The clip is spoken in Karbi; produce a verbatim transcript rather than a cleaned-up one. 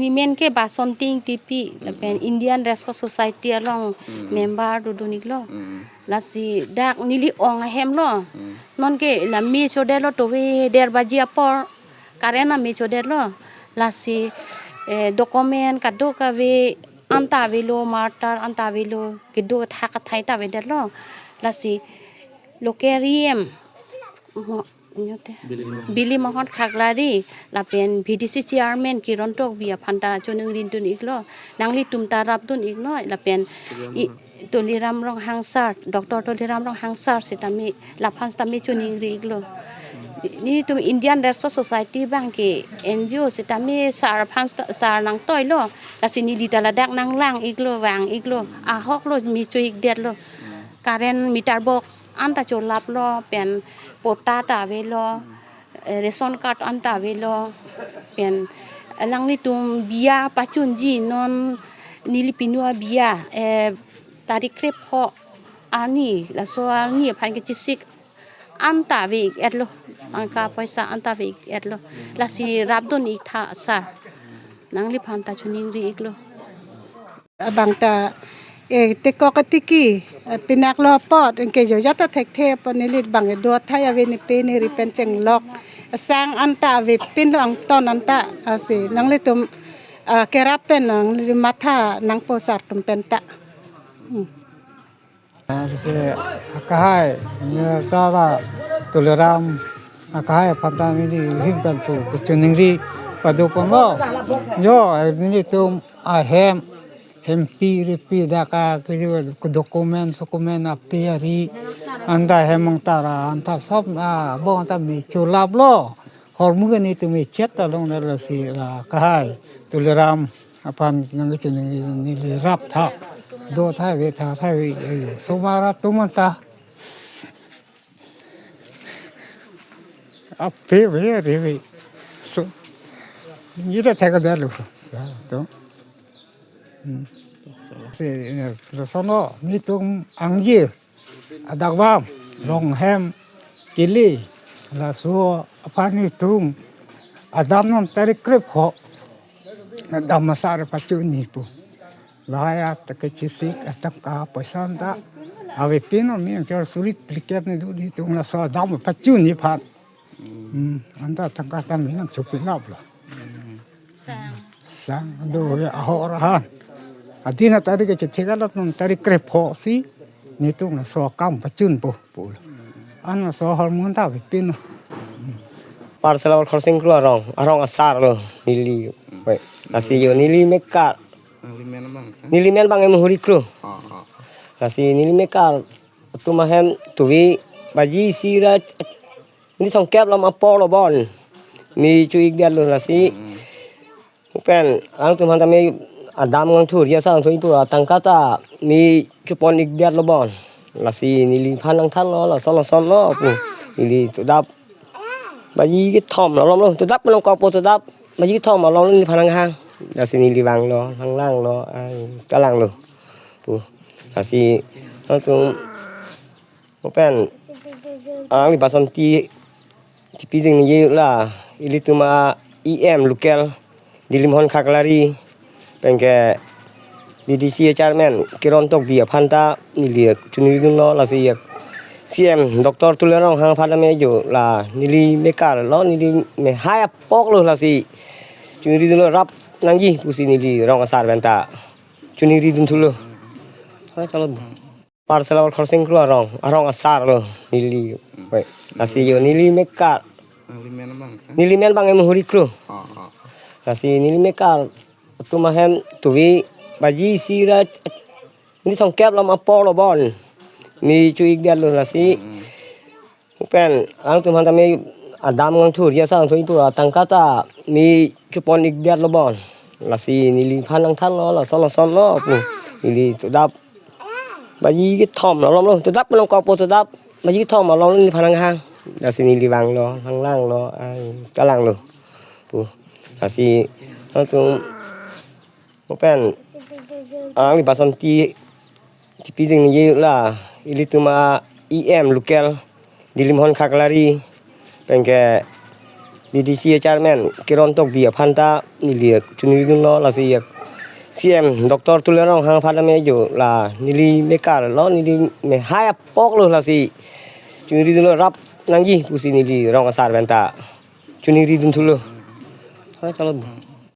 Nelimen ke Basonti Ingtipi, lapen Indian Red Cross Society along member dodun iklo. Lasi dak neli ong ahem lo. Non ke la me chodetlo, tove der baji apor current ame chodetlo. Lasi, eh, document kadokave anta avelo, mortar anta avelo, kedo athak athai ta avedetlo. Lasi local E M, mo-, inyote, Bili Mohan Khaklari, lapen V D C chairman Kiron Tokbi aphan ta choningridun iklo. Nanglitum ta rapdun iklo, lapen i-, Tuliram Ronghang sir, Doctor Tuliram Ronghang sir sitame, laphan sitame choningri iklo. Nelitum Indian Red Cross Society abang ke N G O sitame sir aphan sita-, sir nangtoilo. Lasi neli ta ladak nanglang iklo, vang iklo. Ahok lo, me cho-ikdetlo. Current meter box anta cholaplo, pen patta ta avelo, eh, ration card anta avelo, pen alanglitum biya pachunji, non neli pinu abiya, eh, tarik krepho arni, laso arni aphan kechesik anta ave-iketlo, tangka poisa anta ave-iketlo. Lasi rapdun iktha sir. Nangliphan ta choningri iklo. Abang ta, eh, tekok atiki, eh, pinaklo apot, anke joja ta thekthe apot, neli abang do athai ave, ne pe ne ri pen chenglok. Asang anta avepinlo, angton anta, lasi nanglitum, ah, kerap pen nangli matha nangpo sir atum pen ta. Hmm. Lasi akahai, ne tara Tuliram akahai aphan ta neli him pen pu kachoningri padoponlo. Jo, nelitum ahem, hempi ripi dak a, ke document, document ape ari, anta hem angtara, anta sob, ah, abang anta me cholaplo. Hormu ke nelitum echet ta longdetlo, lasi la akahai Tuliram aphan nangkachoningri, neli raptha. Do athai ave, tha athai ave, eh, osomar atum anta. Ape ave, ari ave. So, neli ta thekdetlo. Sa, to. Hmm. Si, eh, lasono, nelitum angji adak bang, rong hem, kili, laso aphan nelitum adam non tarik krepho adam asar pachunji pu. Lahai ta kechesik atangka poisa anta avepinlo, me chor suri phlikep ne do, nelitum laso adam pachunji aphan. Hmm, anta tangka ta me nangchopilaplo. Sang. Sang do ya ahok rahan. Adin atarik kechethek alat non tarik krepho si nelitum laso akam pachunpo pu. An laso ahormu anta avepinlo. Parcel awal Khorsing Kro arong, arong asar lo neli. Wait, lasi yo neli mekar. Nelimen abang, eh? Nelimen abang Emhori Kro. Ah, ah. Lasi neli mekar atum ahem tove baji isi ra ni thomkep lam apor lo bon. Me cho-ikdetlo, lasi. Hmm. Pen alangtum aphan ta me adam nangthur ya sang thoi pu atangka ta me chopon-ikdetlo bon. Lasi neliphan nangthanlo, lason lason lo pu. Neli todap baji kethom alom lo, todap nangkokpo, todap baji kethom alom lo neliphan nanghang. Lasi neli vanglo, nanglanglo, ai, kalanglo pu. Lasi alangtum, mo pen, ah, neli Basonti Ingtipi jing neli la, ilitum a E M local, Dilip Mohan Khaklari, penke V D C chairman Kiron Tokbi aphan ta neli choningridunlo, lasi C M Doctor Tuliram Ronghang aphan ta me jo la neli mekar lo, neli mehai apok lo, lasi choningridunlo, rap nangji pusi neli rong asar pen ta choningridun thulo. Hai, kalau Parcel awal Khorsing Kro arong, arong asar lo neli. Wait, lasi yo neli mekar. Nelimen abang, eh? Nelimen abang Emhori Kro. Ah, ah. Lasi neli mekar atum ahem tove baji isi ra ni thomkep lam apor lo bon. Me cho-ikdetlo, lasi. Hmm. Pen alangtum aphan ta me adam nangthur ya sang thoi pu atangka ta me chopon-ikdetlo bon. Lasi neliphan nangthanlo, lason lason lo pu. Neli todap baji kethom alom lo, todap nangkokpo, todap baji kethom alom lo neliphan nanghang. Lasi neli vanglo, nanglanglo, ai, kalanglo pu. Lasi alangtum, mo pen, ah, neli Basonti Ingtipi jing neli la, ilitum a E M local, Dilip Mohan Khaklari, penke B D C chairman Kiron Tokbi aphan ta neli choningri dunlo, lasi C M Doctor Tuliram Ronghang aphan ta me jo, la neli mekar lo, neli mehai apok lo, lasi choningri dunlo, rap nangji pusi neli rong asar pen ta choningri dun thulo. Ha, chalo.